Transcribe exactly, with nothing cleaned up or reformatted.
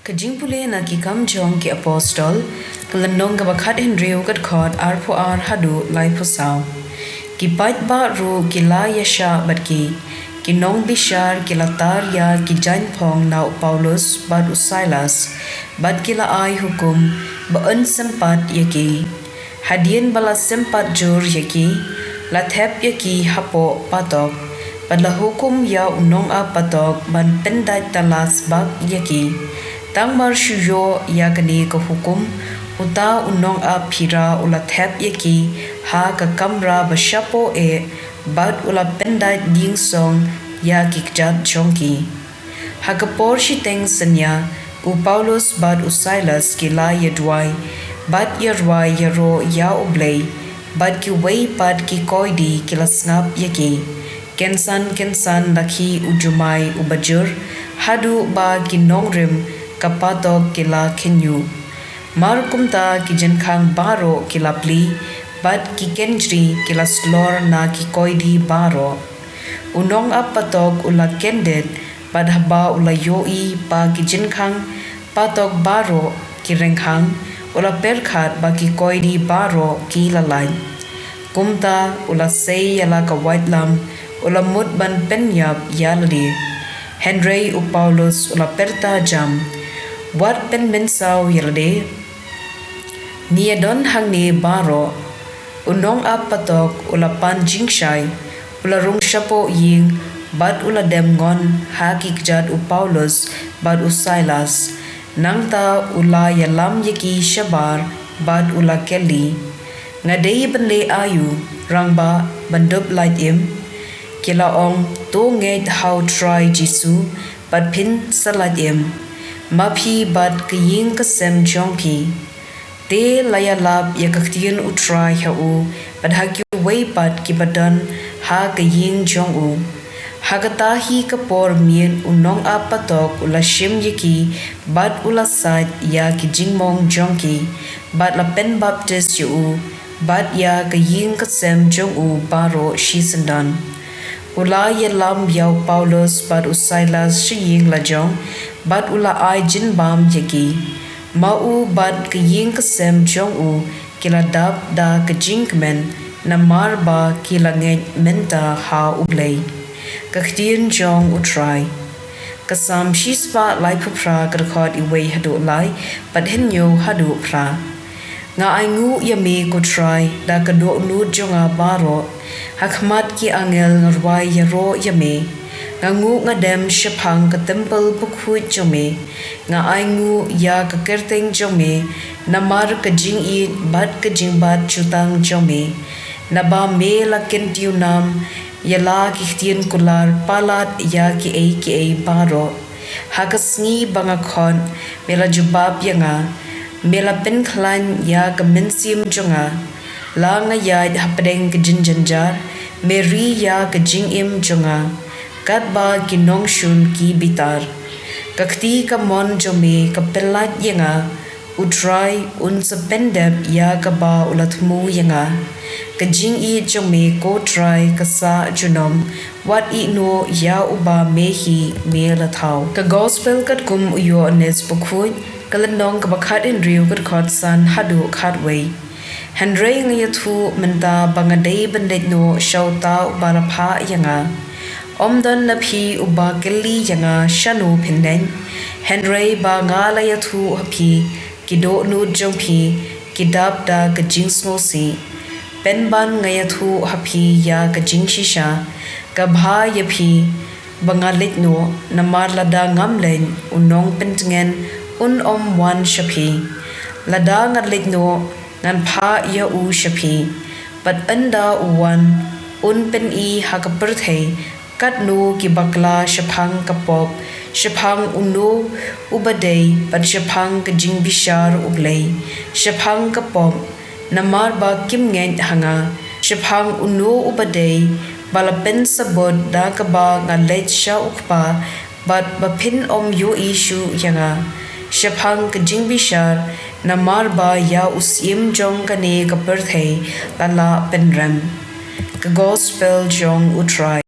Ka jingpule na Ki Kam Jong ki Apostol, ka lynnong kaba khathynriew, ka dkhot arphew ar haduh laiphew saw. Ki paidbah ruh ki la ïashah bad ki, ki nongbishar ki la tar ïa ki jaiñphong na u Paulus bad u Silas, bad ki la ai hukum ba yn sympat ïa ki. Hadien ba la sympat jur ïa ki, la thep ïa ki hapoh patok, bad la hukum ïa u nongap patok ban pyndait talas bak ïa ki. Tang mar shu ïoh ïa kane ka hukum, uta u nongap phira u la thep ïa ki ha ka kamra ba shapoh eh, bad u la pyndait dieng song ïa ki kjat jong ki. Ha ka por shiteng synñia, u Paulus bad u Silas ki la ïaduwai bad ïarwai ïaroh ïa U Blei, bad kiwei pat ki koidi ki la sngap ïa ki. Kynsan kynsan la khih u jumai uba jur, haduh ba ki nongrim ka patok ki la khynñiuh. Mar kumta ki jingkhang baroh ki la plie, bad ki kynjri ki la slor na ki koidi baroh. U nongap patok u la kyndit, bad haba u la ïohi ba ki jingkhang patok baroh ki rengkhang, u la pyrkhat ba ki koidi baroh ki la lait. Kumta u la sei ïa la ka waitlam, u la mut ban pynïap ïa lade. Hynrei u Paulus u la pyrta jam, wat pynmynsaw ïa lade. Ngi ïa don hangne baroh. U nongap patok u la pan jingshai, u la rung shapoh ïing, bad u la dem ngon ha ki kjat u Paulus bad u Silas. Nangta u la ïalam ïa ki shabar, bad u la kylli, nga dei ban leh aïu, rangbah, ban dup lait im? Ki la ong, to ngeit ha u Trai Jisu, bad phin sa lait im, ma phi bad ka ïing ka sem jong phi. Te la ïalap ïa ka ktien u Trai ha u, bad ha kiwei pat kiba don ha ka ïing jong u. Ha kata hi ka por miet u nongap patok u la shim ïa ki, bad u la sait ïa ki jingmong jong ki, bad la pynbaptis ïa u, bad ïa ka ïing ka sem jong u baroh shisyndon. U la ïalam ïa u Paulus bad u Silas sha ïing lajong, bad u la ai jynbam ïa ki. Ma u bad ka ïing ka sem jong u ki la dap da ka jingkmen, namar ba ki la ngeit mynta ha U Blei. Ka ktien jong u Trai. Ka Salm shispah laiphew phra, ka dkhot iwei haduh lai, bad hynñiew haduh phra. Nga ainguh ïa me ko Trai, da ka dohnud jong nga baroh. Ha khmat ki angel nga rwai ïaroh ïa me. Nga nguh nga dem shaphang ka templ bakhuid jong me. Nga ainguh ïa ka kyrteng jong me, namar ka jingïeit bad ka jingbat jutang jong me. Naba me la kyntiew nam ïa la ki ktien kular palat ïa kiei kiei baroh. Ha ka sngi ba nga khot, me la jubab ïa nga. Me la pynkhlaiñ ïa ka mynsiem jong nga. La nga ïaid hapdeng ka jingjynjar, me ri ïa ka jingim jong nga. Katba ki nongshun ki bitar, ka kti kamon jong me ka pyllait ïa nga. U Trai un sa pyndep ïa kaba u la thmu ïa nga. Ka jingïeit jong me ko Trai ka sah junom. Wat ïehnoh ïa uba me hi me la thaw. Ka Gospel katkum u Ïoannis Bakhuid, ka lynnong kaba khathynriew, ka dkhot san haduh khatwei. Hynrei nga ïathuh mynta ba nga dei ban leit noh sha uta uba la phah ïa nga. Ym don na phi uba kylli ïa nga shano phin leit. Hynrei ba nga la ïathuh ha phi, ki dohnud jong phi ki dap da ka jingsngewsih. Pynban nga ïathuh ha phi ïa ka jingshisha, ka bha ïa phi ba nga leit noh, namar lada ngam leit, u Nongpyntngen un ym wan sha phi. Lada nga leit noh, ngan phah ïa u sha phi. Bad ynda u wan, un pyni ha ka pyrthei katno ki bakla shaphang ka pop, shaphang uno uba dei, bad shaphang ka jingbishar U Blei shaphang ka pop, namar ba kim ngeit ha nga. Shaphang uno uba dei, ba la pynsabut da kaba nga leit sha u Kpa, bad ba phin ym ïohi shuh ïa nga. Shaphang ka jingbishar, namar ba ïa u syiem jong kane ka pyrthei la lah pynrem. Ka Gospel jong u Trai.